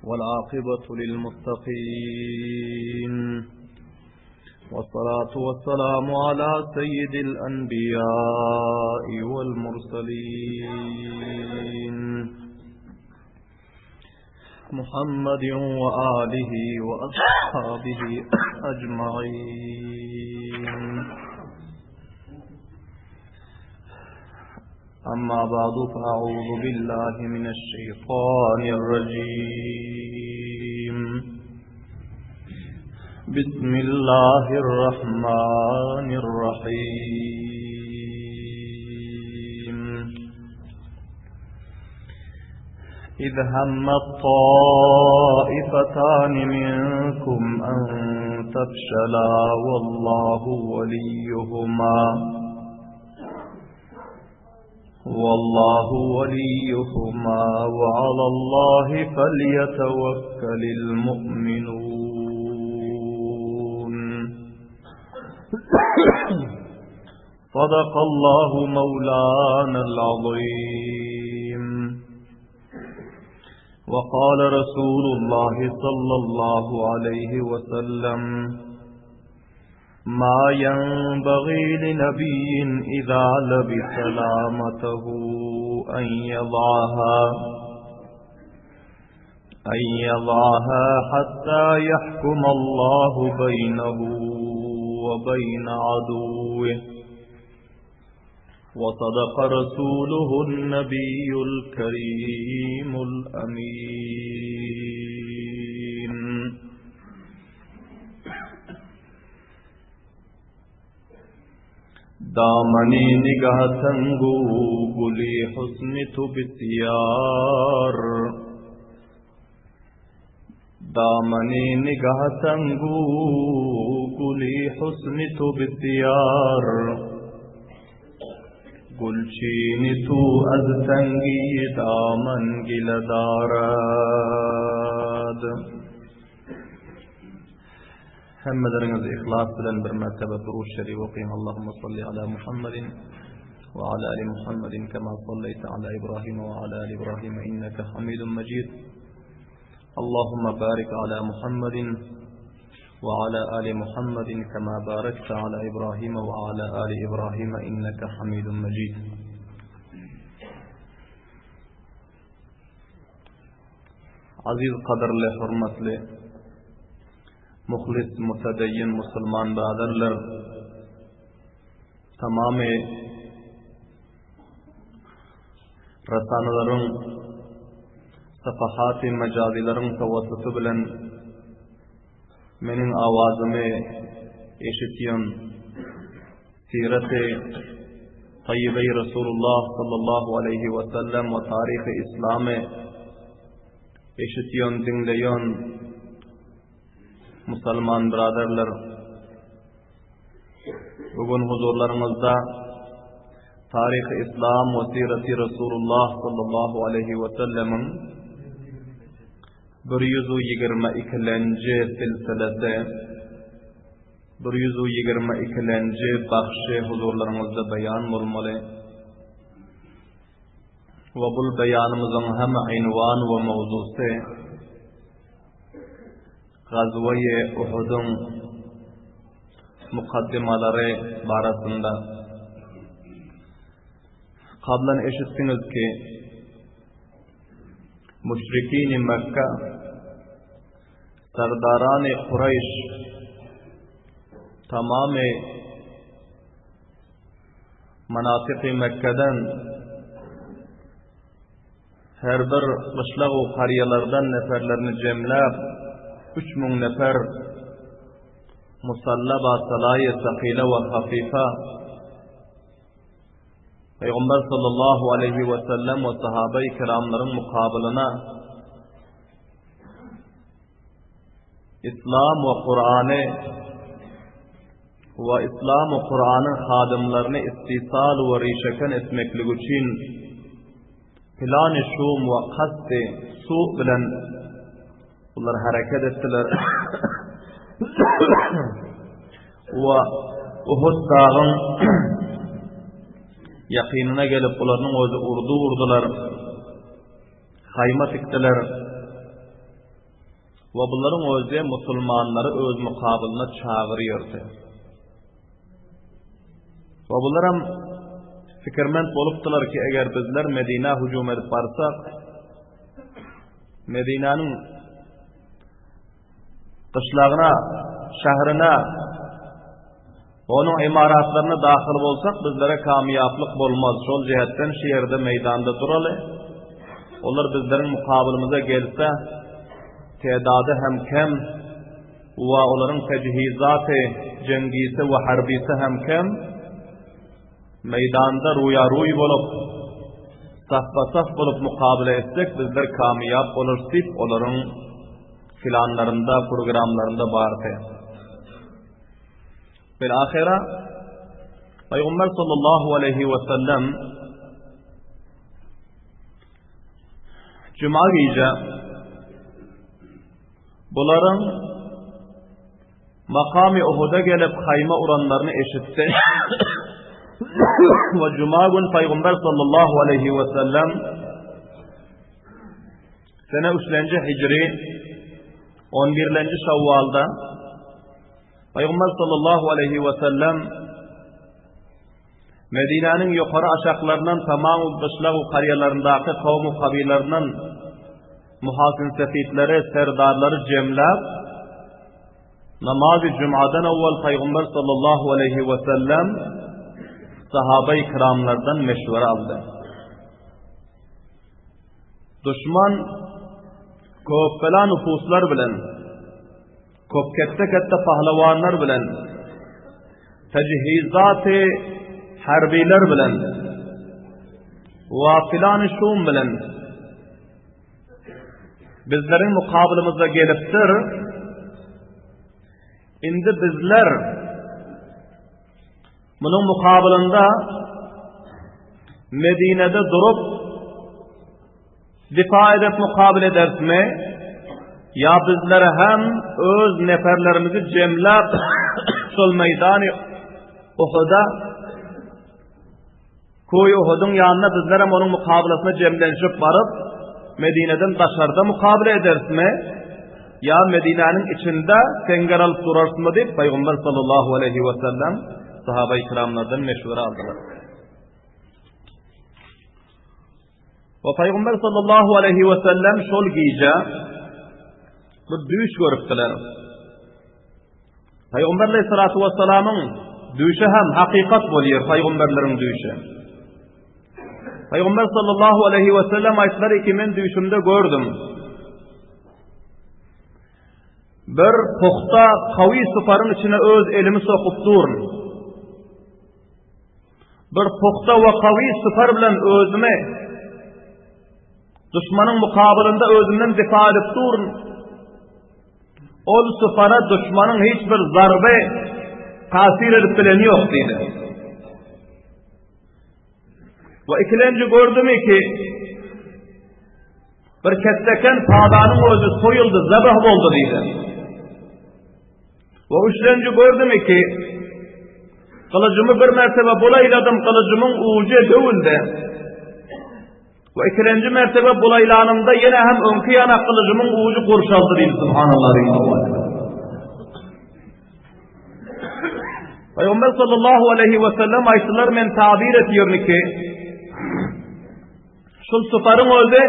والعاقبة للمتقين والصلاة والسلام على سيد الأنبياء والمرسلين محمد وآله وأصحابه أجمعين أما بعد فأعوذ بالله من الشيطان الرجيم بسم الله الرحمن الرحيم إذ هم الطائفتان منكم أن تفشلا والله وليهما والله وليهما وعلى الله فليتوكل المؤمنون صدق الله مولانا العظيم وقال رسول الله صلى الله عليه وسلم ما ينبغي لنبي إذا لبس لامته أن يضعها أن يضعها حتى يحكم الله بينه وبين عدوه وصدق رسوله النبي الكريم الأمين دامنی نگاه تنگو گلی حسن تو بسیار دامنی نگاه تنگو گلی حسن تو بسیار گلچین تو از تنگی دامن گل دارد Hemmeleriňiz yhlas bilen bir mertebe Durud Şerif okyň Allahumma salli ala Muhammedin we ala ali Muhammedin kema salleýte ala Ibrahim we ala ali Ibrahim inneke Hamidun Mejid Allahumma barik ala Muhammedin we ala ali Muhammedin kema barakte ala Ibrahim we ala ali Ibrahim inneke Hamidun Mejid Aziz gadyrly hormatly muhlis mutedeyyin musulman biraderler tamamy rasanalaryň safahaty mejazilaryň tawassuty bilen meniň awazymy eşitýän Sireti Taýýibeý Resulullah sallallahu aleýhi we sellem we taryhy Yslamy eşitýän, diňleýän musulman biraderler, bu gün huzurlaryňyzda Taryhy Yslam we Sireti Resulullah sallallahu aleýhi we sellemiň 122-lenji silsilesi 122-lenji bagşy huzurlaryňyzda beýan bolmaly we bul beýanymyzyň hem ynwan we mowzusy Gazweýi Uhudyň mukaddymalary barasynda. Kablan eşitdiňiz ki, müşrikini Mekge Serdarany Kureýş tamamy manatyky Mekgeden her bir gyşlag we karýalardan neferlerini jemläp, 3000 nefer musalla ba salaýy sakyla we hafyfa Pygamber sallallahu aleýhi we sellem we sahabeýi kiramlaryň mukabylyna Islam we Kurany we Islam we Kuranyň hadymlaryny istisal we rişeken etmeklik üçin plany şum we kasty su bilen bular hereket etdiler. we Uhud dagyň ýakynyna gelip bularyň özi urdu urdular. Haýma tikdiler. We bularyň özi musulmanlary öz mukabylyna çagyrýardy. We bularam pikirment bolupdylar ki, eger bizler Medinä hüjüm edip barsak, Medinäniň gyşlagyna, şährine, onuň ymaratlaryna dahyl bolsak, bizlere kamyýaplyk bolmaz. Şol jähetden şu ýerde meýdanda duraly. Olar bizleriň mukabylymyza gelse, tedady hem kem we olaryň tejhizaty, jengisi we harbisi hem kem. Meýdanda ruýa-ruý bolup, safba-saf bolup mukabele etsek, bizler kamyýap bolarys diýip, olaryň planlarynda, programlarynda bardy. Bil-ahyra, Pygamber sallallahu aleýhi we sellem Juma gije bularyň Makamy Uhuda gelip haýma uranlaryny eşitdi. We juma gün Pygamber sallallahu aleýhi we sellem sene üçlenji hijri on birlenji şawwalda Pygamber sallallahu aleýhi we sellem Medinäniň ýokary aşaklaryndan tamam gyşlag we karýalaryndaky kowum we kabylaryndan muhasyn sefitleri, serdarlary jemläp, namazy jumadan owwal Pygamber sallallahu aleýhi we sellem sahaba-i kiramlardan meşwere aldy. Duşman köp bela nufuslar bilen Köp ketde-ketde pahlawanlar bilen, tejhizaty harbiler bilen, wafilany şum bilen bizleriň mukabylymyzda gelipdir. Indi bizler munuň mukabylynda Medinede durup Difa edip mukabyl ederismi? Ýa bizler hem öz neferlerimizi jemläp şol meýdany Uhuda Kuý Uhudyň ýanyna bizler hem onuň mukabylasyna jemlenişip baryp Medineden daşarda mukabyla ederismi? Ýa Medinäniň içinde seňger alyp durarysmy diýip Pygamber sallallahu aleýhi we sellem sahaba-i kiramlardan meşwere aldylar. We Pygamber sallallahu aleýhi we sellem şol gije bir düýş görüpdiler. Pygamber aleyhissalatu vesselamyň düýşi hem hakykat bolýar, pygamberleriň düýşi. Pygamber sallallahu aleýhi we sellem aýtdylar ki, men düýşümde gördüm. Bir puhta kawy suparyň içine öz elimi sokup durun. Bir pugta we gawy sypar bilen özümi duşmanyň mukabylynda özümden difa edip durun. Ol sypara duşmanyň hiç bir zarby tasir edip bileni ýok diýdi. We ikilenji gördüm ki bir ketdeken padanyň özi soýuldy, zabah boldy diýdi. We üçlenji gördüm ki, gylyjymy bir mertebe bulaýladym, gylyjymyň ujy döwüldi. We ikilenji mertebe bulaýlanymda ýene hem öňki ýana gylyjymyň ujy gurşaldy diýdi, subhanallah diýdi. Peygamber sallallahu aleyhi ve sellem aýtdylar, men tabir etýärin ki, şul syparyň özi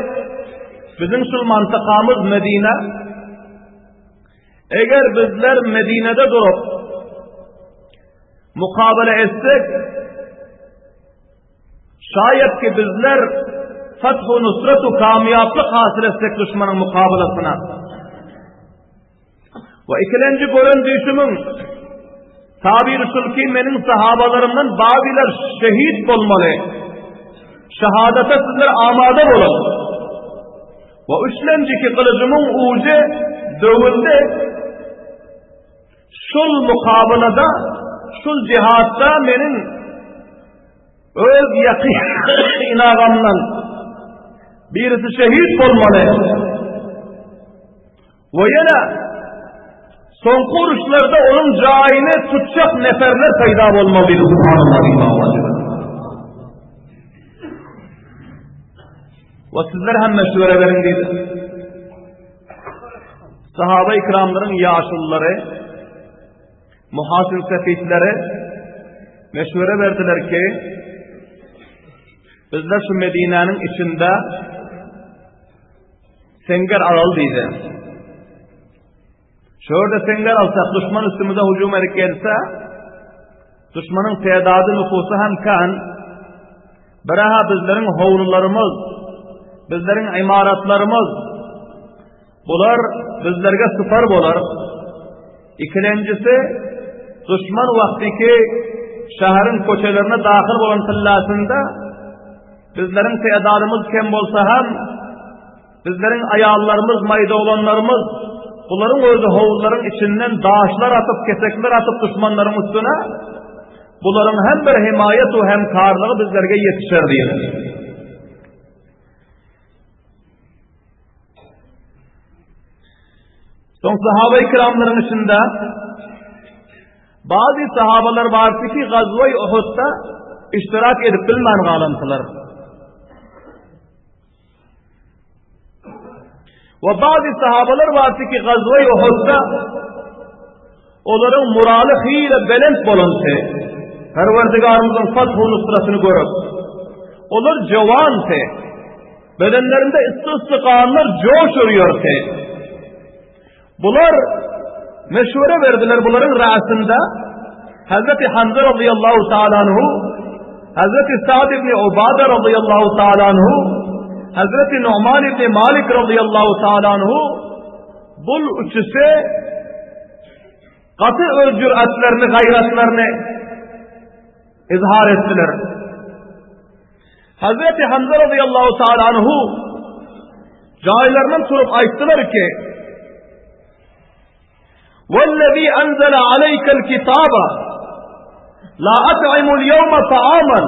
biziň şul mantakamyz Medine Eger bizler Medinede durup, mukabele etsek, şayet ki bizler fethu nusretu kamyaplyk hasyl etsek düşmanyň mukabelesyna. We ikilenji gören düşümiň tabiri şul ki meniň sahabalarymdan bazylar şehit bolmaly. Şehadete sizler amada bolun. We üçlenjiki gylyjymyň ujy döwüldi. Şul mukabylada, şul jihatda meniň öz ýakyn inagamdan birisi şehit bolmaly. We ýene soňky uruşlarda onuň jaýyny tutjak neferler peýda bolmaly. Subhanallah. We sizler hem meşwere beriň diýdi. Sahaba ikramlaryň ýaşululary, muhasin sefitleri meşwere berdiler ki, bizler şu Medinäniň içinde seňger alaly diýdi. Şu ýerde seňger alsak, duşman üstümize hüjüm edip gelse, duşmanyň tedady nüfusy hem kän, Biraha bizleriň howlularymyz, bizleriň ymaratlarymyz, bular bizlerge sypar bolar. Ikilenjisi, duşman wagtyky şäheriň köçelerine dahyl bolan tyllasynda bizleriň tedadymyz kem bolsa hem, Bizleriň aýallarymyz, maýda oglanlarymyz, bularyň özi howuzlaryň içinden daşlar atyp, kesekler atyp duşmanlaryň üstüne, bularyň hem bir hemaýat we hemkarlygy bizlerge ýetişer diýdi. Soň sahaba-i kiramlaryň içinde Bazy sahabalar bardy ki, Gazwa-i Uhudda iştirak edip bilmän galandylar. We bazy sahabalar bardy ki Gazwa-i Uhudda olaryň moraly hile belent bolandy. Perwerdigarymyzyň fath-u nusratyny görüp, olar jawandy. Bedenlerinde yssy-yssy ganlar joş urýardy. Bular meşwere berdiler bularyň ra'synda Hazreti Hamza radıyallahu ta'ala anhu, Hazreti Sa'd ibn Ubada radıyallahu ta'ala anhu, Hazreti Nu'man ibn Malik radıyallahu ta'ala anhu bul üçüsi gaty öz jüratlaryny, gaýratlaryny izhar etdiler. Hazreti Hamza radıyallahu ta'ala anhu jaýlaryndan turup aýtdylar ki, Wellezî enzele aleykel kitaba la at'imul yevme ta'aman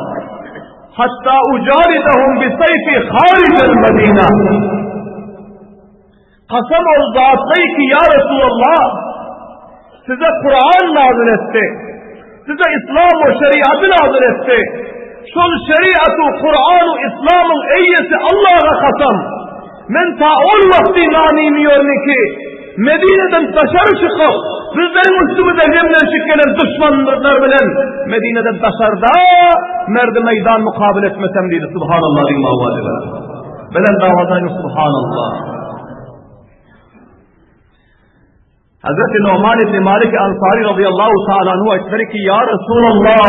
hatta ucalidahum bi seyfi haricel Medine. Kasam ol zatly ki ya Resulallah size Kur'an nazil etdi. Size İslam we şeriaty nazil etdi. Şol şeriaty, Kur'an we İslamyň eýesi Allaha kasam. Men ta ol wagty nan iýmiýorny ki, Medineden daşary çykyp, bizleriň üstümize jemlenşip gelen duşmanlar bilen Medineden daşarda merdi meýdan mukabil etmesem diýdi. Subhanallah diýiň mawalila. Belent awaza aýdyň Subhanallah. Hazreti Numan ibn Malik Ansari radıyallahu ta'ala anhu aýtdylar ki, Ya Resulallah,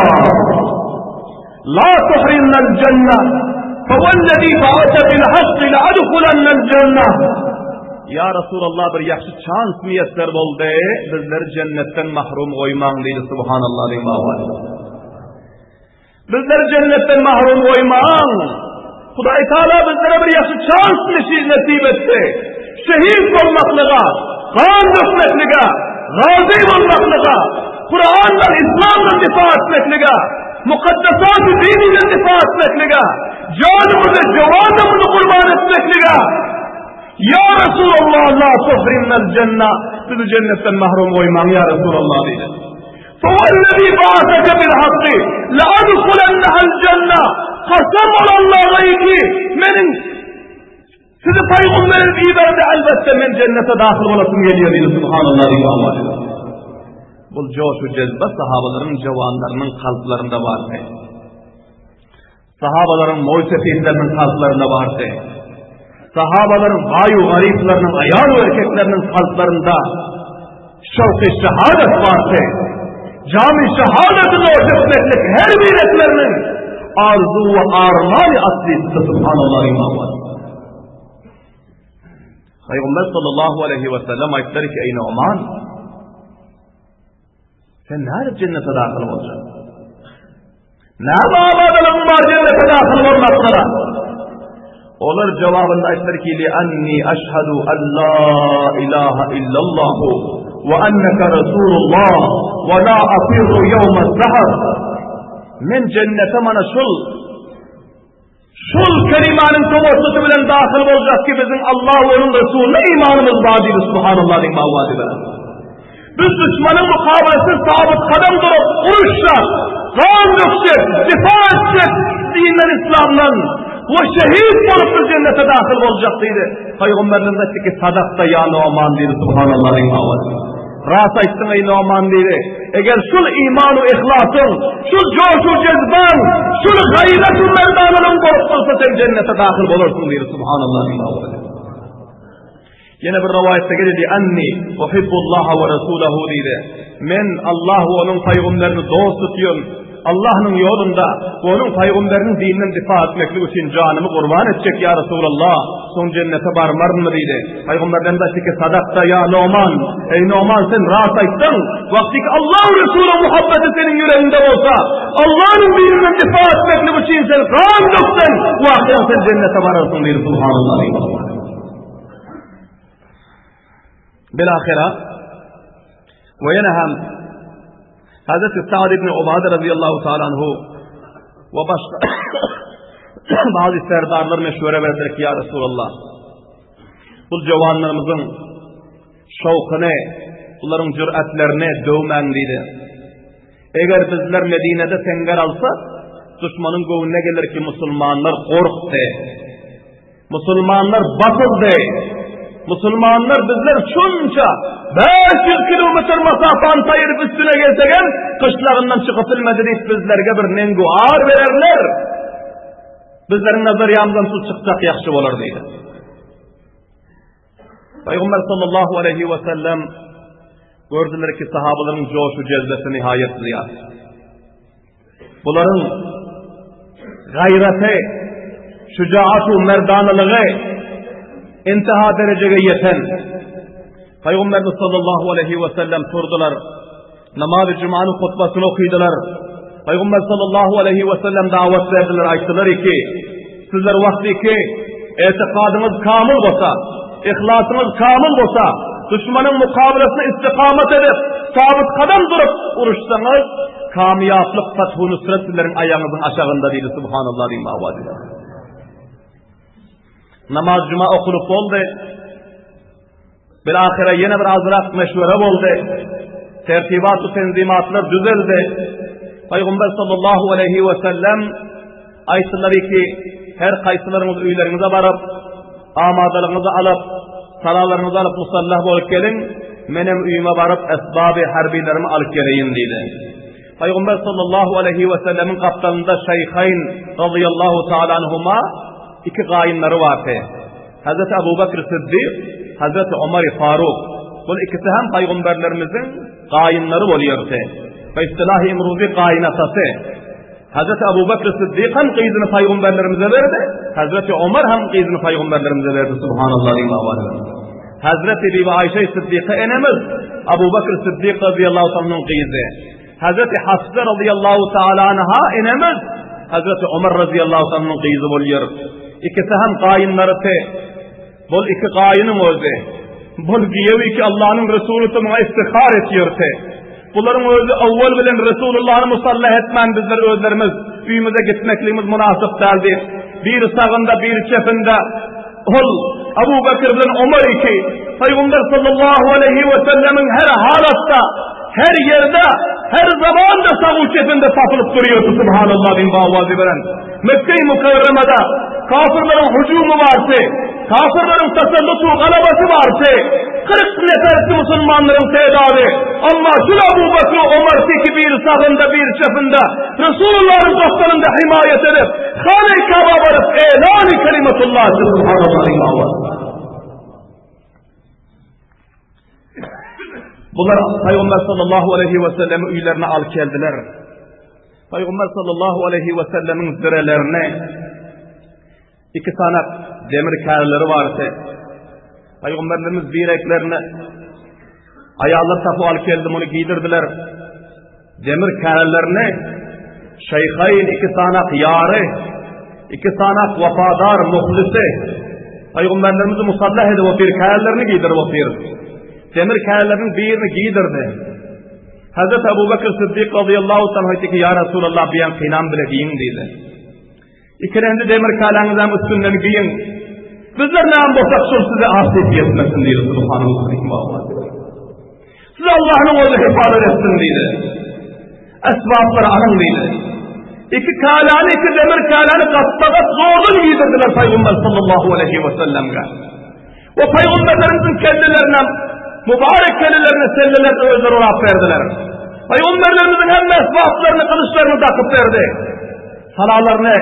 la tuhrimnal cenne, fevellezî ba'ate bil hakki la adhulennel cenne. Ya Resulallah bir ýagşy çans miýesser boldy, bizleri cennetden mahrum goýmaň diýdi Subhanallah diýip awaz. Bizleri jennetden mahrum goýmaň. Hudaý Taala bizlere bir ýagşy çans nesip etdi. Şehit bolmaklyga, gan dökmeklige, gazy bolmaklyga, Kurandan, İslamdan difa etmeklige, mukaddesat-ı dininden difa etmeklige, canımızı, cevanımızı kurban etmeklige. Ya Resulallah, la tuhrimnel cennet. Bizi cennetden mahrum goýmaň ya Resulallah diýdi. Fewellezî ba'aseke bil hakky leadhulennehel jenne Kasam ol Allaha ki, meniň sizi pygamber edip iberdi, elbetde men jennete dahyl bolasym gelýär diýdi. Subhanallah diýdi Allah. Bu joşu jezbe sahabalaryň jawanlarynyň kalplarynda bardy. Sahabalaryň moý-sepitleriniň kalplarynda bardy. Sahabalaryň baý-u garyplarynyň, aýal we erkekleriniň kalplarynda şowky şehadet bardy. Jamy şehadeti noş etmeklik her birekleriniň arzuw we armany aslysydy subhanallah imam. Pygamber sallallahu aleyhi ve sellem aýtdylar ki, Eý Numan, Sen nädip jennete dahyl boljak? Näme abadalygyň bar jennete dahyl bolmaklyga? Olar jogabynda aýtdylar ki, li anni aşhadu an la ilaha illallah we annaka rasulullah we la afirru yawma zahab. Men jennete mana şul Şol kelimanyň towassuty bilen dahyl boljak ki biziň Allah we onuň Resulyna imanymyz bar diýdi Subhanallah diýip mawady bilen. Biz düşmanyň mukabalesinde sabyt kadam durup uruşjak, gan dökjek, difa etjek dinden İslamdan we şehit bolup biz cennete dahyl boljak diýdi. Pygamberimiz aýtdy ki, Sadakta ýa Noman diýdi, subhanallahyň owazy. Rast aýtdyň eý Noman diýdi. Eger şul iman-u yhlasyň, şul joş-u jezbaň, şul gaýrat-u merdanalygyň bolup dursa sen jennete dahyl bolarsyň diýdi, subhanallahyň owazy. Ýene bir rowaýatda geldi, Anni uhibbullaha we rasulahu diýdi. Men Allah we onuň pygamberini dost tutýan. Allahnyň ýolunda we onuň pygamberiniň dininden difa etmeklik üçin janymy gurban etjek ýa Resulallah, soň jennete barmarynmy diýdi. Pygamberden aýtdy ki, Sadakta ýa Noman, eý Noman sen rast aýtdyň. Wagtyky Allah we Resulyň muhabbeti seniň ýüregiňde bolsa, Allahnyň dininden difa etmeklik üçin sen gan dökseň, wakyýan sen jennete bararsyň diýdi. Subhanallah. Bilahira we ýene hem Hazreti Sa'd ibn Ubade radıyallahu ta'ala anhu we başga bazı serdarlar meşwere berdiler ki, Ya Resulallah, bu jawanlarymyzyň şowkuny, bularyň jüretlerini döwmäň diýdi. Eger bizler Medinede seňger alsak, duşmanyň göwnüne geler ki, musulmanlar gorkdy. Musulmanlar basyldy. Musulmanlar bizler şunça 500 kilometr masafany saýyryp üstüne gelsegem, gyşlagyndan çykyp bilmedi diýip bizlerge bir nengu ar bererler. Bizleriň nazarýamyzdan su çyksak ýagşy bolar diýdi. Pygamber sallallahu aleyhi we sellem gördüler ki sahabalaryň joşu jezbesi nihaýet zyýat. Bularyň gaýraty, şüjaat we merdanalygy intiha derejege ýeten. Pygamberimiz sallallahu aleyhi we sellem turdular. Namaz-y jumanyň hutbasyny okydylar. Pygamber sallallahu aleyhi we sellem dawat berdiler, aýtdylar ki, sizler wagty ki, etiqadyňyz kamyl bolsa, yhlasyňyz kamyl bolsa, duşmanyň mukabalasyna istikamat edip, sabit kadam durup uruşsaňyz, kamyýaplyk, fathu nusret sizleriň aýagyňyzyň aşagynda diýdi, subhanallah diýip awaz Namaz juma okulyp boldy. Bilahire ýene bir azrak meşwere boldy. Tertibat we tenzimatlar düzeldi. Pygamber sallallahu aleyhi we sellem aýtdylar ki, her kaýsylaryňyz öýleriňize baryp, amadalygyňyzy alyp, salalaryňyzy alyp musallah bolup geliň, menem öýüme baryp esbaby harbilerimi alyp geleýin diýdi. Pygamber sallallahu aleyhi we sellemiň gapdalynda Şeýhayn radiyallahu taala anhuma iki gaýynlary bardy. Hazreti Abu Bakr Siddik, Hazreti Omar Faruk. Bul ikisi hem paýgamberlerimiziň gaýynlary bolýardy. Bi istilahi imruzi gaýynatasy. Hazreti Abu Bakr Siddik hem gyzyny paýgamberlerimize berdi, Hazreti Omar hem gyzyny paýgamberlerimize berdi. Subhanallah diýip awaz berdi. Hazreti Bibi Aýşe Siddika enemiz Abu Bakr Siddik radıyallahu anhu'nun gyzy. Hazreti Hafsa radıyallahu taala anha enemiz Hazreti Omar radıyallahu anhu'nun gyzy bolýar. Ikisi hem gaýynlary Bol iki gaýynyň özi. Bol giýewi ki Allah'yň Resuly muňa iftihar etýärdi. Bularyň özi awwal bilen Resulullah'y musallah etmän bizler özlerimiz öýümize gitmekligimiz mynasyp däldi. Biri sagynda, biri çepinde. Ol Abu Bekir bilen Omar iki Peygamber sallallahu aleyhi ve sellemiň her halatda, her ýerde, her zamanda sag çepinde tapylyp durýardy subhanallah diýip awazy beren. Mekge-i Mükerremede kafirleriň hüjümi bardy, kafirleriň tasallutu galabasy bardy. 40 nefersi musulmanlaryň tedady. Amma şul Abu Bekr Omar ki biri sagynda, biri çepinde Resulullah'ın gapdalynda himayet edip, Hane-i Kaba baryp elan-i kelimetullah subhanallah. Bular Peygamber sallallahu aleyhi ve sellemi öýlerine alyp geldiler. Peygamber sallallahu aleyhi ve sellemiň zirelerini iki sany demir kärleri bardy. Peygamberimiz bireklerini aýallar tapyp alyp geldi, muny giydirdiler. Demir kärelerini Şeyhayn iki sanak ýary, iki sanak wepadar muhlisi Peygamberlerimizi musallah edip otyr, kärelerini giydirip otyr. Demir käreleriniň birini giydirdi. Hazreti Abu Bekir Siddik radıyallahu anh aýtdy ki, Ya Resulallah, biýan kynam bile giýiň diýdi. Ikilendi demir käläňizem üstünden giýiň. Bizler näme bolsak şol size asyp ýetmesin diýdi. Subhanallah. Size Allah'ın özi hifazet etsin diýdi. Esbaplary alyň diýdi. Iki kälani, iki demir kälani gatba-gat zordan giydirdiler Peygamber sallallahu aleyhi ve sellem'e. We pygamberlerimiziň kellelerine, mübarek kellelerine sellelerini özleri orap berdiler. Pygamberlerimiziň hemme esbaplaryny, gylyçlaryny dakyp berdi. Salalaryny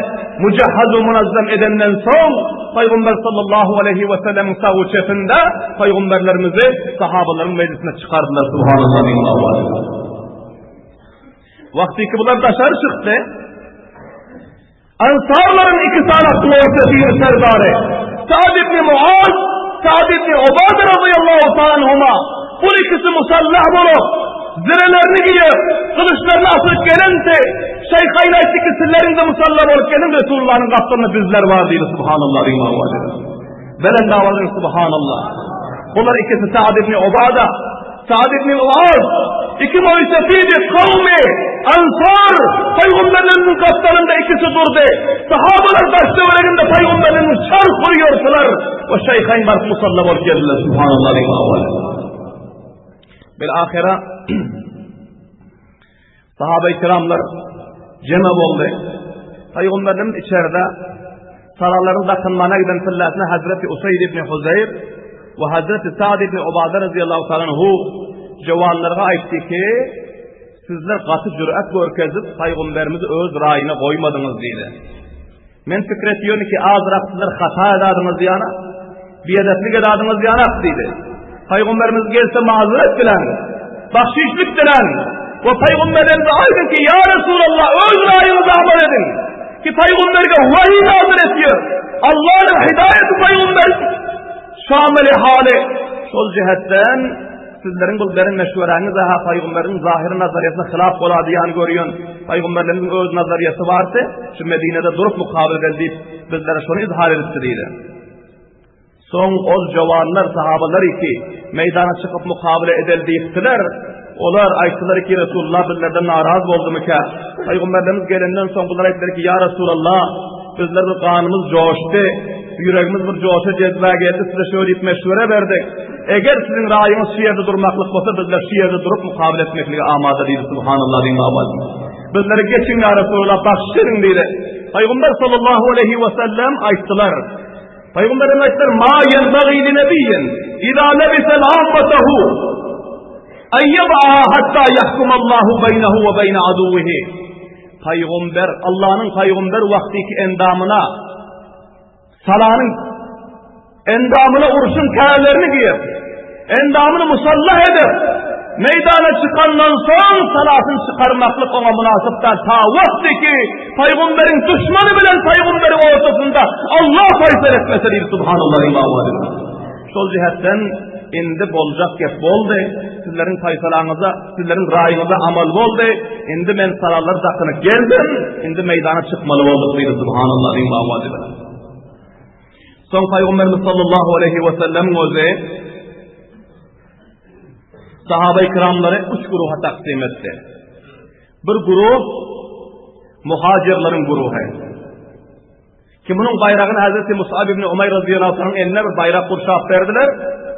mujahhaz we munazzam edenden soň, Pygamber sallallahu aleýhi we sellemiň sag çepinde pygamberlerimizi sahabalaryň mejlisine çykardylar. Subhanallah. Wagtyky bular daşary çykdy. Ansarlaryň iki sany ortasy serdary Sa'd ibn Muaz, Sa'd ibn Ubade radıyallahu ta'ala anhuma bu ikisi musallah bolup, zirelerini giýip, gylyçlaryny asyp gelende, Şeýhaýn aýtdy ki, sizleriň de musallah bolup geliň Resulullah'yň gapdalynda bizler bar diýdi subhanallah diýdi. Belend awazyň subhanallah. Bular ikisi Sa'd ibn Ubada, Sa'd ibn Muaz, iki moýsefidi kawmy, Ansar, pygamberleriniň gapdalynda ikisi durdy. Sahabalar daş töwereginde pygamberleriniň çarh urýardylar we şeýhaýn baryp musalla bolup geldiler. Subhanallah diýip. Bil ahira Sahaba-i kiramlar jeme boldy. Pygamberimiz içeride saralaryň dakynmana giden pilläsine Hazreti Usayd ibn Huzeyr we Hazreti Sa'd ibn Ubada radıyallahu ta'ala anhu jawanlarga aýtdy ki, sizler gaty jürat görkezip pygamberimizi öz raýyna goýmadyňyz diýdi. Men pikir etýän ki, azrak sizler hata edadyňyz diýana, biedeplik edadyňyz diýanak diýdi. Pygamberimiz gelse mazeret bilen, bahşişlik bilen we pygamberimize aýdyň ki, ýa Resulallah öz raýyňyzy amal ediň. Ki pygamberge wahiy nazil etýär. Allah'ın hidayeti pygamber şamili hali. Şol jihetden Sizleriň bul beren meşweräňiz ha pygamberiň zahiri nazarýetine hylap bolady ýany görýän pygamberlerimiziň öz nazarýeti bardy şu Medinede durup mukabil gel diýip bizlere şony izhar edipdi diýdi. Soň ol jawanlar sahabalar ki meýdana çykyp mukabele edel diýipdiler. Olar aýtdylar ki Resulullah bizlerden naraz boldumyka? Pygamberlerimiz gelenden soň bular aýtdylar ki ýa Resulallah bizler bir ganymyz joşdy. Ýüregimiz bir joşa jezbä geldi size şöyle diýip meşwere berdik. Eger siziň raýyňyz şu ýerde durmaklyk bolsa, bizler şu ýerde durup mukabele etmeklige amada diýdi. Subhanallah diýiň awaz. Bizlere geçiň ýa Resulallah, bahşiş ediň diýdi. Pygamber sallallahu aleyhi we sellem aýtdylar. Pygamber aýtdylar, ma ýenbagi li nebiyyin iza lebise al-ammatahu ay yad'a hatta yahkum Allahu beynehu we beyne aduwwihi. Pygamber Allah'ın pygamber wagtyky endamyna Salanyň endamyna urşuň kärlerini giýip, endamyny musallah edip, meýdana çykandan soň salasyny çykarmaklyk oňa mynasyp däl. Ta wagty ki, pygamberiň duşmany bilen pygamberiň ortasynda Allah faýsal etmese diýdi subhanallah imam Şol jihetden indi boljak gep boldy. Sizleriň faýsalaňyza, sizleriň raýyňyza amal boldy. Indi men salalar dakynyp geldim. Indi meýdana çykmaly bolduk diýdi subhanallah imam Soň Pygamberimiz sallallahu aleyhi we sellem özi sahaba-i kiramlary üç guruha taksim etdi. Bir guruh muhacirleriň guruhy. Ki munuň baýragyny Hazreti Musab ibn Umaýr radiyallahu anhu'nyň eline bir baýrak gurşap berdiler.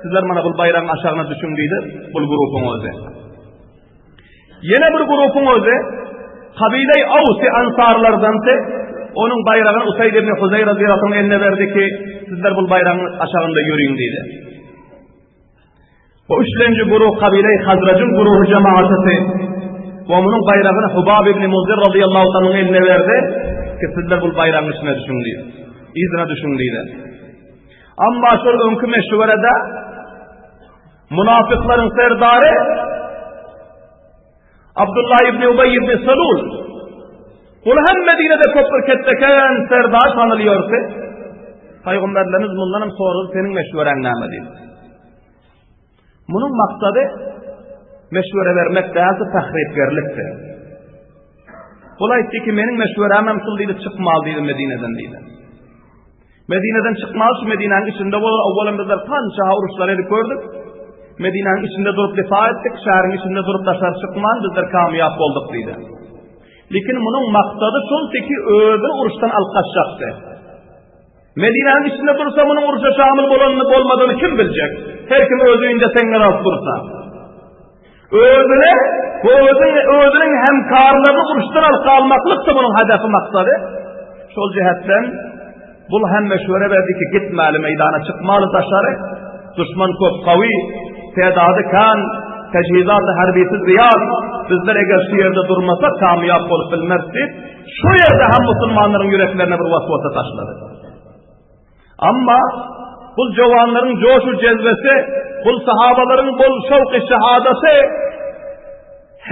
Sizler mana bu baýragyň aşagyna düşüň diýdi. Bu guruhyň özi. Ýene bir guruhyň özi Kabile-i Awsi ansarlardandy. Onuň baýragyny Usayd ibn Huzaý radiyallahu anhu'nyň eline berdi ki, sizler bu baýragyň aşagynda ýörüň diýdi. Bu üçlenji guruh Kabile-i Hazrajyň guruhy jemaatysy. We munuň baýragyny Hubab ibn Munzir radiyallahu anhu'nyň eline berdi ki, sizler bu baýragyň içine düşüň diýdi. Yzyna düşüň diýdi. Amma şol öňki meşwerede Munafyklaryň serdary Abdullah ibn Ubey ibn Salul. Ol hem Medine'de köp bir ketdeken serdar tanılıyordu. Peygamberlerimiz bundan hem soruldu, senin meşveren näme diýdi. Munuň maksady meşwere bermek däldi, tahripgerlikdi. Ol aýtdy ki, meniň meşweräm hem şul diýdi, çykmaly diýdi Medineden diýdi. Medineden çykmaly şu Medinäniň içinde bolar. Owwalam bizler kança uruşlar edip gördük. Medinäniň içinde durup difa etdik, şäheriň içinde durup daşary çykman bizler kamyýap bolduk diýdi. Lekin munuň maksady şol ki özüni uruşdan alyp gaçjakdy. Medinäniň içinde dursa munuň uruşa şamil bolanyny bolmadygyny kim biljek? Her kim öz öýünde seňňer alyp dursa. Özüne we özüniň, özüniň hemkarlaryny uruşdan alyp galmaklykdy munuň hedefi maksady. Şol jihetden. Bul hem meşwere berdi ki gitmäli meýdana çykmaly daşary. Duşman köp gawy, tedady kan, tejhizaty harbisi zyýat. Bizler eger şu ýerde durmasak kamyýap bolup bilmeris diýip, şu ýerde hem musulmanlaryň ýüreklerine bir waswasa taşlady. Amma bul jowanlaryň joşu jezbesi, bul sahabalaryň bul şowky şehadaty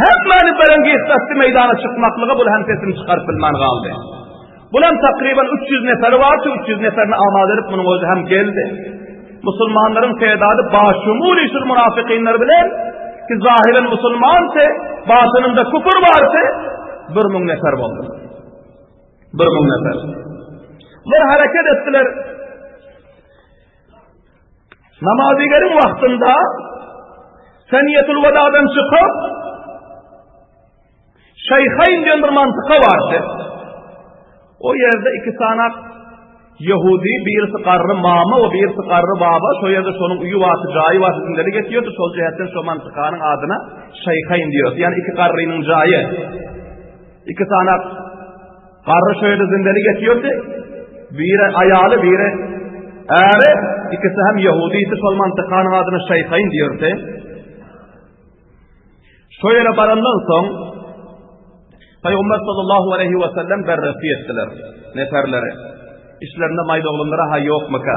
hemmäni berengiz-datdy meýdana çykmaklyga bul hem sesini çykaryp bilmän galdy. Bul hem takryban 300 neferi bardy, 300 neferini amada edip munuň özi hem geldi. Musulmanlaryň tedady başumul şul munafykynlar bilen ki zahiren musulmandy, batynynda küfür bardy, 1000 nefer boldy. 1000 nefer. Bular hareket etdiler. Namazigeriň wagtynda Seniyetul Vedadan çykyp Şeýhayn diýen bir mantyka bardy. O ýerde iki sanak Yahudi, birisi garry mama we birisi garry baba, şo ýerde şonuň uýy bardy, jaýy bardy, dinleri geçiyordu. Şol jähetden şo mantykanyň adyna Şeýhayn diýýär. Ýani iki garrynyň jaýy. Iki sanak Garry şo ýerde zindelik etýärdi. Biri aýaly, biri äri, ikisi hem ýehudidi, şol mantykanyň adyna Şeýhayn diýerdi. Şo ýere barandan soň Pygamber sallallahu aleyhi we sellem berresi etdiler neferleri. İşlerinde maýda oglanlara ha ýokmyka?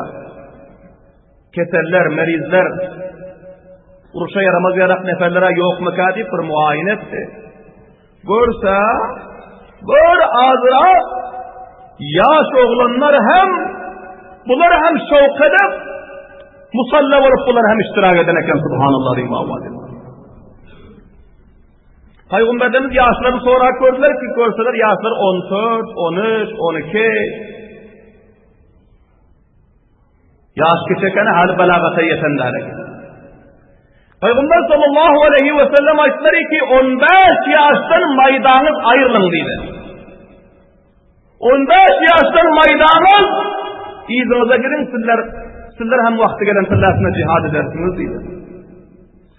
Keseller, merizler, uruşa ýaramaz ýarak neferlere ýokmyka diýip bir muaýene etdi. Görse, bir azrak ýaş oglanlar hem bular hem şowk edip, musalla bolup bular hem iştirak eden eken subhanallah diýip awaz etdi. Pygamberimiz ýaşlaryny sorap gördüler ki, görseler ýaşlar 14, 13, 12. Ýaş kiçi ekeni, hali belagata ýeten däl eken. Pygamber sallallahu aleyhi we sellem aýtdylar ki, 15 ýaşdan maýdaňyz aýrylyň diýdi. 15 ýaşdan maýdaňyz yzyňyza gidiň, sizler sizler hem wagty gelen pillasynda jihad edersiňiz diýdi.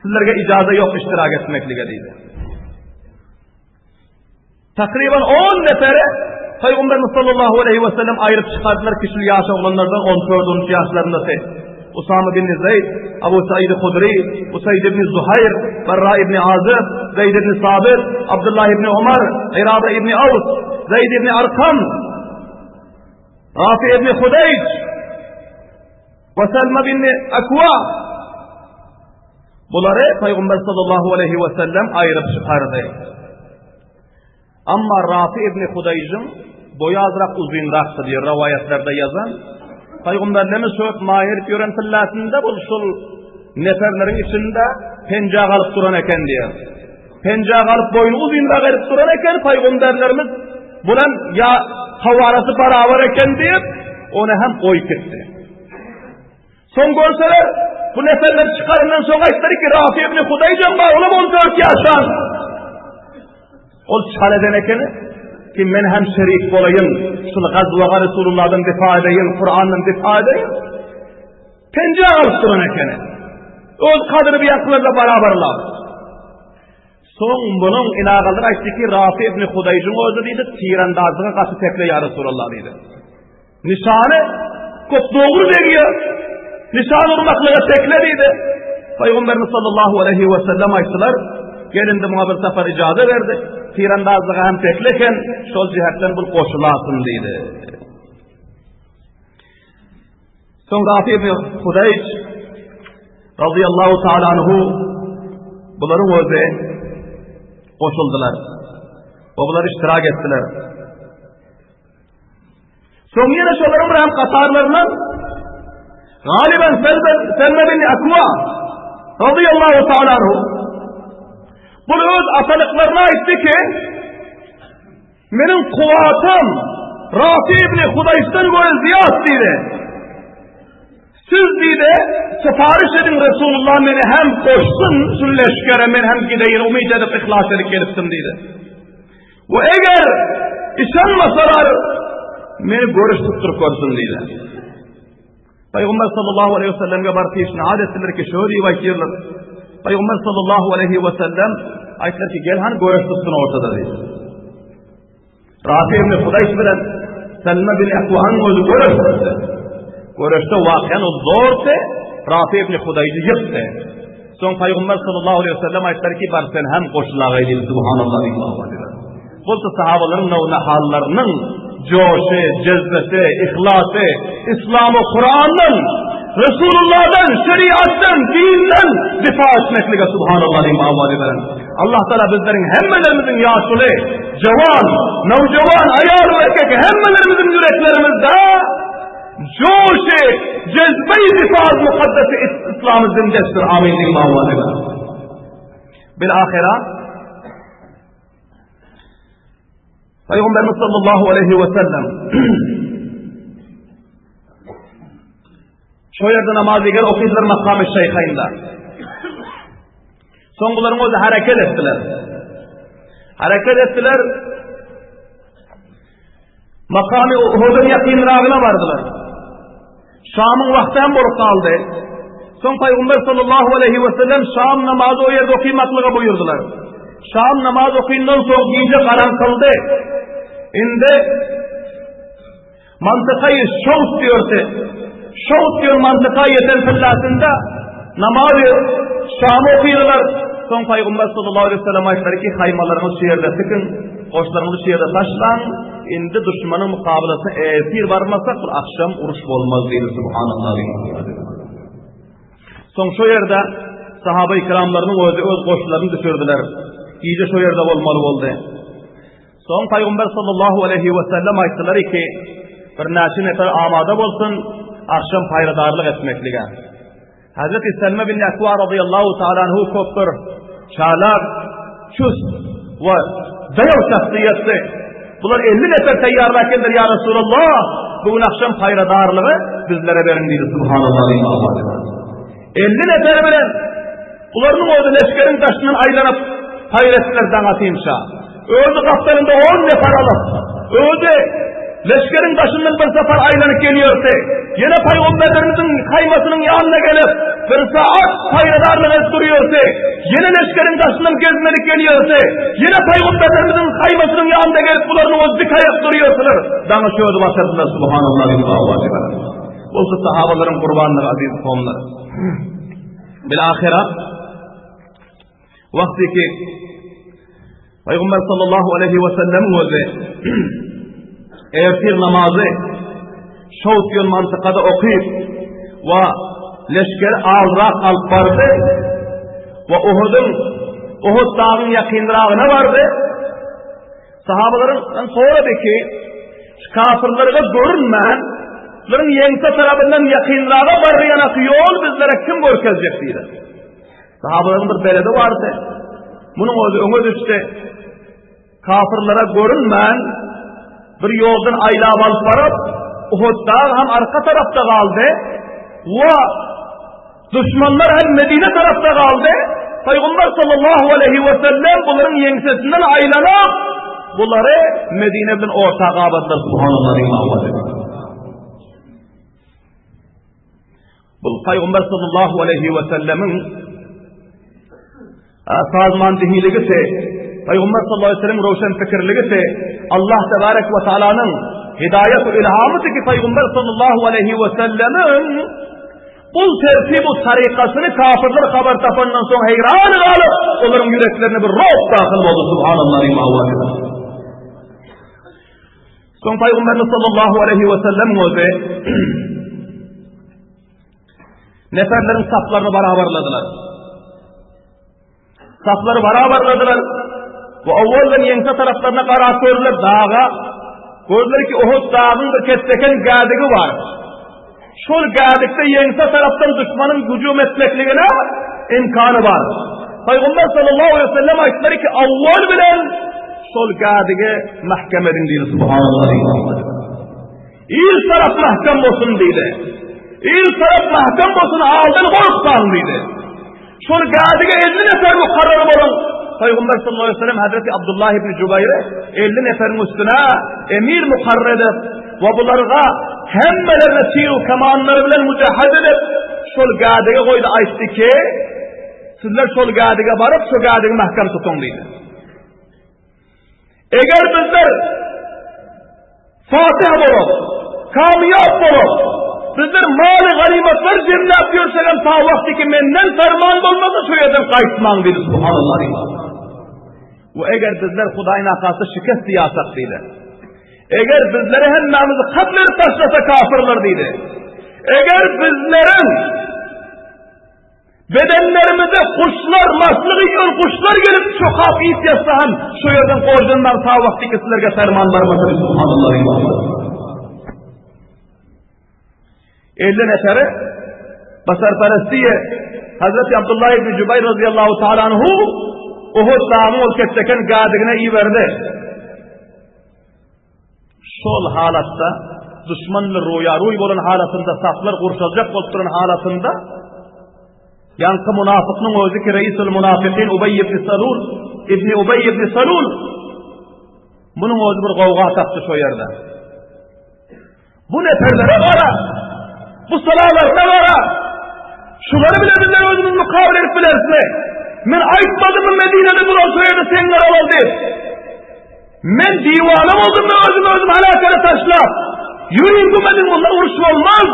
Sizlerge ijaza ýok iştirak etmeklige diýdi. Takryban on neferi Pygamberimiz sallallahu aleýhi we sellem aýryp çykardylar ki, şu ýaş oglanlardan 14-13 ýaşlaryndaky Usama bin Zeýd, Abu Said Hudri, Usaid ibn Zuhaýr, Barra ibn Azib, Zeýd ibn Sabit, Abdullah ibn Omar, Irada ibn Aws, Zeýd ibn Arkam, Rafi ibn Hudaýj we Selma bin Akwa. Bulary Pygamber sallallahu aleýhi we sellem aýryp çykardy. Amma Rafi ibn Hudaýjyň boýy azrak uzynrakdy diýip rowaýatlarda ýazan. Pygamberlerimiz şo maýa edip ýören pillasynda bul şul neferleriň içinde penjä galyp duran eken diýär. Penjä galyp boýuny uzynrak edip duran eken pygamberlerimiz bulan ýa hawarasy barabar eken diýip ony hem goýup gitdi. Soň görseler, bu neferler çykaryndan soň aýtdylar ki, Rafi ibn Hudaýjan bar, olam 14 ýaşan. Ol çal eden ekeni, ki men hem şerik bolaýyn, şul gazwaga Resulullahdan difa edeýin, Kur'andan difa edeýin. Penje alyp duran ekeni. Öz kadyry bir ýaklarla barabarlar. Soň munuň inagalar aýtdy ki, Rafi ibn Hudaýjyň özi diýdi, tirandazlyga gaty tekle ýa Resulallah diýdi. Nişany köp dogry degýär. Nişan urmaklyga tekle diýdi. Pygamberimiz sallallahu aleyhi we sellem aýtdylar, gel indi muňa bir sapar ijaza berdi. Tirandazlyga hem tekle eken, şol jihetden bul goşulasyn diýdi. Soň Rafi ibn Hudaýj radiyallahu ta'ala anhu bularyň özi goşuldylar. We bular iştirak etdiler. Soň ýene şolaryň bir hem katarlaryndan galiben Selme, Selme bin Akwa radıyallahu ta'ala anhu bu öz atalyklaryna aýtdy ki meniň kuwatym Rafi ibn Hudaýsdan göre zyýat diýdi. Siz diýdi, sifariş ediň Resulullah meni hem goşsun şu leşgere men hem gideýin umyt edip ihlas edip gelipdim diýdi. We eger işanmasalar meni görüş tutduryp görsün diýdi. Pygamber sallallahu aleyhi ve sellemge baryp peşnihad etdiler ki şöyle diýip aýtýarlar. Pygamber sallallahu aleyhi ve sellem aýtdylar ki gel han görüş tutsun ortada diýdi. Rafi ibn Hudaýs bilen. Selme bin Ekwanyň özi göreşdi. Göreşde wakyany o zordy, Rafi ibn Hudaýjy ýykdy. Soň Pygamber sallallahu aleyhi ve sellem aýtdylar ki, bar sen hem goşulagaý diýdi, subhanallah diýdi. Bolsa sahabalaryň nownahallarynyň joşy, jezbesi, yhlasy, Islamy Kurandan, Resulullahdan, şeriatdan, dinden difa etmeklige subhanallah diýip awazy beren. Allah Taala bizleriň hemmelerimiziň ýaşuly, jawan, nowjawan, aýal we erkek hemmelerimiziň ýüreklerimizde joşy, jezbeyi difa mukaddesi İslamy zindesdir. Amin diýip awazy beren. Bil ahira Peygamberimiz sallallahu aleyhi ve sellem Şo ýerde namaz eger okydylar makamy şeýhaýynda. Soň bularyň özi hereket etdiler. Hereket etdiler. Makamy Uhudyň ýakynragyna bardylar. Şamyň wagty hem bolup galdy. Soň Pygamber sallallahu aleyhi we sellem şam namazy o ýerde okymaklyga buýurdylar. Şam namaz okyndan soň gije garaňkyldy. Indi Mantykaýy Şowt diýordy. Şowt diýen mantyka ýeten pillasynda namazy şamy okydylar. Soň Pygamber sallallahu aleyhi ve sellem aýtdylar ki, haýmalaryňyzy şu ýerde tikiň, goşlaryňyzy şu ýerde taşlaň. Indi duşmanyň mukabylasyna ertir barmasak, bir akşam uruş bolmaz diýdi subhanallah. Soň şo ýerde sahaba-i kiramlarynyň özi öz goşlaryny düşürdiler. Gije şo ýerde bolmaly boldy. Soň Pygamber sallallahu aleýhi we sellem aýtdylar ki, bir näçe nefer amada bolsun, akşam paýradarlyk etmeklige. Hazreti Selme bin Ekwa radıyallahu taala anhu köpdür, çalak, çust we daýaw şahsyýetdi. Bular 50 nefer taýýarlap geldiler, ýa Resulallah, bu gün akşam paýradarlygy bizlere beriň diýdi, subhanallah. 50 nefer bilen Bularyň özi leşgeriň daşyndan aýlanyp, haýyr etdiler daň atynça. Özi gapdalynda on nefer alyp, özi leşgeriň daşyndan bir sapar aýlanyp gelýärdi. Ýene pygamberlerimiziň haýmasynyň ýanyna gelip, bir saat paýradarlyk edip durýardy. Ýene leşgeriň daşyndan gezmelik gelýärdi. Ýene pygamberlerimiziň haýmasynyň ýanyna gelip, bularyň özi dik aýak durýardylar. Daňy şu özi basardylar, subhanallah. Bolsa sahabalaryň gurbanlygy aziz kowumlar. Bil-ahyra wagty ki Peygamber sallallahu aleyhi ve sellem özi ertir namazy şowt diýen mantykada okyp we leşger alrak alyp bardy we Uhudyň Uhud dagyň ýakynragyna bardy. Sahabalaryň sorady ki, şu kafirlere görünmän, bularyň ýeňse tarapyndan ýakynraga barýan ýol bizlere kim görkezjek diýdi. Sahabalaryň bir beledi bardy. Munuň özi öňe düşdi. Kafirlere görünmän bir ýoldan aýlap alyp baryp, Uhud dagy hem arka tarapda galdy. We Duşmanlar hem Medine tarapda galdy. Pygamber sallallahu aleyhi ve sellem bularyň ýeňsesinden aýlanyp, bulary Medine bilen orta gabadylar. Subhanallah. Bu Pygamber sallallahu aleyhi ve sellemiň Sazmandehiligi Pygamber sallallahu aleyhi ve sellem röwşen pikirligi Allah tebarek we taalanyň hidaýat we ilhamy ki Pygamber sallallahu aleyhi ve sellemiň bu tertip we tarykasyny kafirler habar tapandan soň heýran galyp, olaryň ýüreklerine bir ruh dahyl boldy subhanallah. Soň Pygamberimiz sallallahu aleyhi ve sellem özi Neferleriň saplaryny barabarladylar. Saplary barabarladylar. Bu owaldan ýeňse taraplaryna garap gördüler daga. Gördüler ki Uhud dagyň bir kesseken gädigi bar. Şol gädikde ýeňse tarapdan düşmanyň hüjüm etmekligine imkany bar. Peygamber sallallahu aleyhi ve sellem aýtdylar ki awwal bilen şol gädige mahkem ediň diýdi subhanallah. Il tarap mahkem bolsun diýdi. Il tarap mahkem bolsun, aldan gorkmaň diýdi. Şol gädige 50 nefer mukarrar boluň. Peygamber sallallahu aleyhi ve sellem Hazreti Abdullah ibn Jubaýry 50 neferiň üstüne emir mukarrar edip we bularga hemmelerine tir kamanlary bilen mücahhed edip şol gädige goýdy aýtdy ki, sizler şol gädige baryp şu gädigi mahkem tutuň diýdi. Eger bizler. Fatih bolar, kamyýap bolar. Bizler maly ganymatlar jemläp ýörsegem ta wagty ki menden ferman bolmasa şu ýerden gaýtmaň diýdi subhanallah. We eger bizler Hudaý nahasy şikest diýasak diýdi. Eger bizleri hemmämizi katl edip taşlasa kafirler diýdi. Eger bizleriň Bedenlerimize guşlar, maslyk iýen guşlar gelip çokap iýip ýatsa hem şu ýerden gorjanmaň ta wagty ki sizlerge ferman barmasa subhanallah. 50 neferi basarperestiye Hazreti Abdullah ibn Jubayr radıyallahu ta'ala anhu Uhud dagyň ol ketdeken gadygyna iberdi. Şol halatda, duşman bilen roýa-roý bolan halatynda, saflar gurşaljak bolup duran halatynda, ýaňky munafyknyň özi ki reýsul munafykin Ubeý ibn Salul, ibn Ubeý ibn Salul, munuň özi bir gowga tapdy şo ýerde. Bu neferlere gara, bu salalaryna gara, şulary bile bizler özümiz mukabele edip bilerismi? Men aýtmadymmy Medinede bular şu ýerde seňler alal diýip? Men diwana boldum özüm özüm halakara taşlap. Ýüreğim bu meniň bundan uruş bolmaz.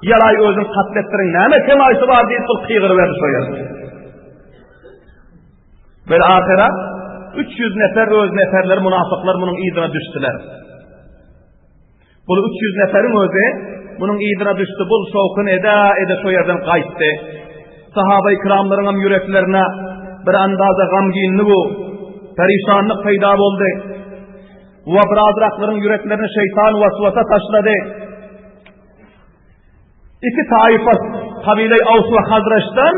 Ýalaý özün katletdiriň näme kemaýsy bar diýip bul kygyryberdi şo ýerde. Bil ahyra 300 nefer öz neferleri munafyklar munuň yzyna düşdüler. Bul 300 neferiň özi munuň yzyna düşdi. Bul şowkun ede ede şo ýerden gaýtdy. Sahaba-i kiramlaryň hem ýüreklerine bir andaza gamginlik bu, perişanlyk peýda boldy. We birazraklaryň ýüreklerine şeýtan waswasa taşlady. Iki taýpa kabile Aws we Hazraçdan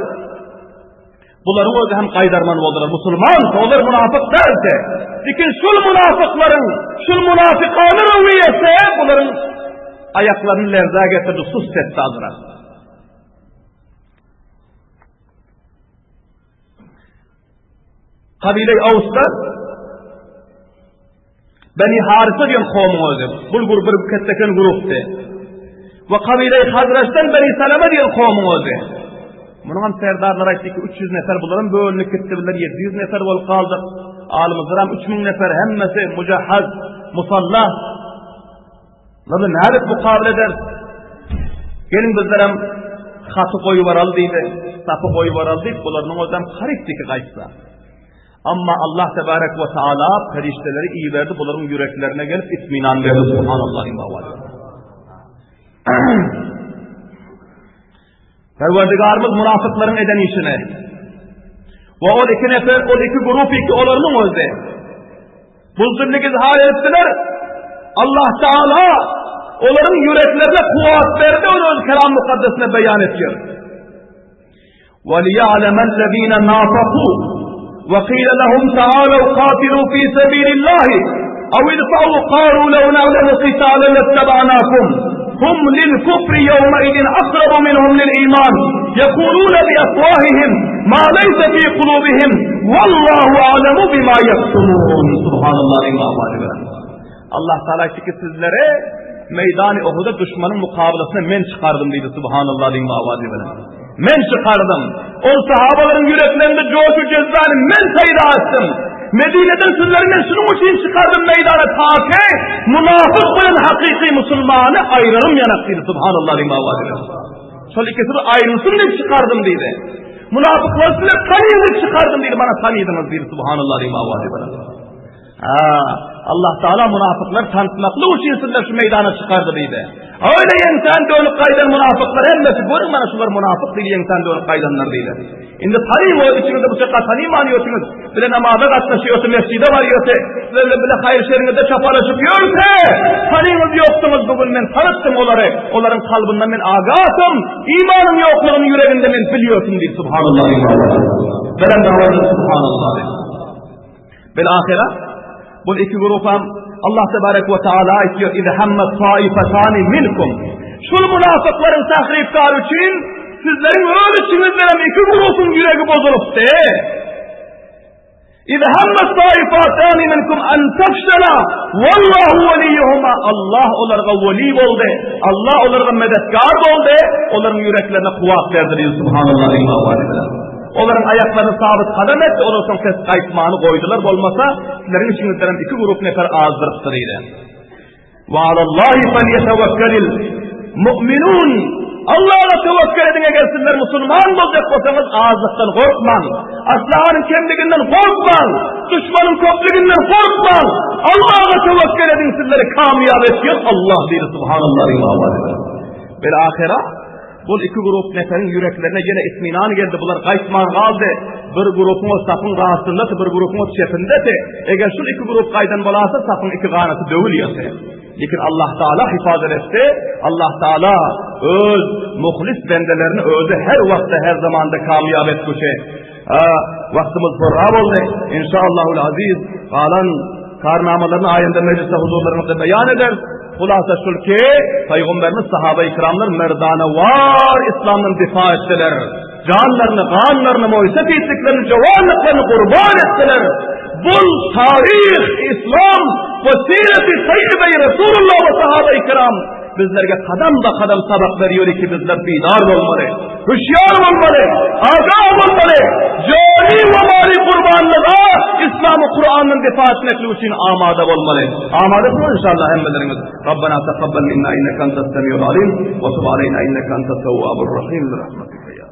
bularyň özi hem gaýdarman boldular. Musulman, olar munafyk däldi. Lekin şul munafyklaryň, şul munafykany röwiýesi bularyň aýaklaryny lerza getirdi, sus etdi azrak. Kabile Awsda Beni Harisa diýen kowumyň özi. Bul grup bir ketdeken grupdy. We kabile Hazraçdan Beni Salama diýen kowumyň özi. Munuň hem serdarlary aýtdy ki 300 nefer bularam bölünip gitdi, bizler 700 nefer bolup galdyk. Alymyzlaram 3000 nefer hemmesi mujahhaz, musallah. Bular nädip mukabele eder? Geliň bizlerem haty goýup baraly diýdi. Sapy goýup baraly diýip, bularyň özem garypdy ki gaýtsa. Amma Allah tebarek we taala perişdeleri iberdi, bularyň ýüreklerine gelip itminan berdi. Subhanallah. Perwerdigarymyz münafyklaryň eden işini we ol iki nefer, ol iki grup iki olaryň özi buzdillik izhar etdiler. Allah Teala olaryň ýüreklerine kuwwat berdi, ony öz kelam mukaddesinde beýan etýär. وَلِيَعْلَمَ الَّذ۪ينَ نَافَقُوا وَقِيلَ لَهُمْ تَعَالَوْا قَاتِلُوا ف۪ي سَب۪يلِ اللّٰهِ اَوْ اِدْفَعُوا قَالُوا لَوْ نَعْلَمُ قِتَالًا لَاتَّبَعْنَاكُمْ هم للكفر يومئذ أقرب منهم للإيمان يقولون بأفواههم ما ليس في قلوبهم والله أعلم بما يكتمون سبحان الله Allah Taala aýtdy ki sizlere meýdany Uhuda duşmanyň mukabalasyna men çykardym diýdi Subhanallah diýiň awazy bilen. Men çykardym. Ol sahabalaryň ýüreklerinde joşu jezbany men peýda etdim. Medineden sizleri men şunuň üçin çykardym meýdana ta ki munafyk bilen hakyky musulmany aýyrarym ýanak diýdi Subhanallah diýiň awazy bilen. Şol ikisi bir aýrylsyn diýip çykardym diýdi. Munafyklar sizler tanyň diýip çykardym diýdi. Bana tanydyňyz diýdi Subhanallah diýiň awazy bilen. Ha, Allah Taala munafyklar tanıtmaklyk üçin sizler şu meýdana çykardy diýdi. Öyle ýeňsän dönüp gaýdan munafyklar hemmesi görüň mana şular munafyk diýdi ýeňsän dönüp gaýdanlar diýdi. Indi tanyň o içiňizde bu çaka tanyman ýörsiňiz. Bile namaza gatnaşýarsyň, mesjide barýarsyň. Sizler bilen bile haýyr şeriňizde çapalaşyp ýörse, tanyňyz ýokduňyz bu gün men tanytdym olary. Olaryň kalbyndan men agasym, imanyň ýoklugyny ýüreginde men bilýärdim diýdi. Subhanallah. Beren dawada subhanallah. Bil ahyra bu iki grupam Allah tebarek we taala aýtýar, "İze hamma taifatani minkum." Şul münafyklaryň tahrifkary üçin sizleriň öz içiňizden hem iki grupyň ýüregi bozulypdy. İze hamma taifatani minkum an tafşala wallahu waliyuhuma. Allah olarga weli boldy. Allah olarga medetkar boldy. Olaryň ýüreklerine kuwwat berdi. Subhanallah. Olaryň aýaklaryny sabyt gadam etdi, olar soň ses gaýtmany goýdular, bolmasa, sizleriň içiňizdenem iki grup nefer azdyrypdyr diýdi. Ve alallahi felyetevekkelil mu'minun. Allaha tewekkel ediň eger sizler musulman boljak bolsaňyz azlykdan gorkmaň. Aslahanyň kemliginden gorkmaň. Düşmanyň köplüginden gorkmaň. Allaha tewekkel ediň sizleri kamyýap etýän Allah diýdi subhanallah imam. Bil ahira Bul iki grup neferiň ýüreklerine ýene itminan geldi, bular gaýtman galdy. Bir grupyň o sapyň rastynda-ty, bir grupyň o çepinde-ti. Eger şul iki grup gaýdan bolasa, sapyň iki ganaty döwülýärdi. Lekin Allah Taala hifazat etdi. Allah Taala öz muhlis bendelerini özi her wagtda, her zamanda kamyýap etgüçi. Wagtymyz horra boldy. Inşaallahul aziz galan karnamalaryny aýynda mejlisde huzurlaryňyzda beýan eder. Hulasa şul ki, Pygamberimiz sahaba-i kiramlar merdana war İslamdan difa etdiler. Canlarını, ganlarını, moýsa tizliklerini, jawanlyklaryny gurban etdiler. Bul tarih İslam we sireti tayyibey Resulullah we sahaba-i kiram bizlerge kadam ba kadam sabak berýär ki bizler bidar bolmaly, hüşýar bolmaly, agah bolmaly, jany we maly gurbanlyga İslamy Kur'andan difa etmeklik üçin amada bolmaly. Amada bolun inşallah hemmeleriňiz. Rabbena takabbal minna inneke entes semiul alim we tub aleyna inneke entes tewwabur rahim. Rahmetika ya.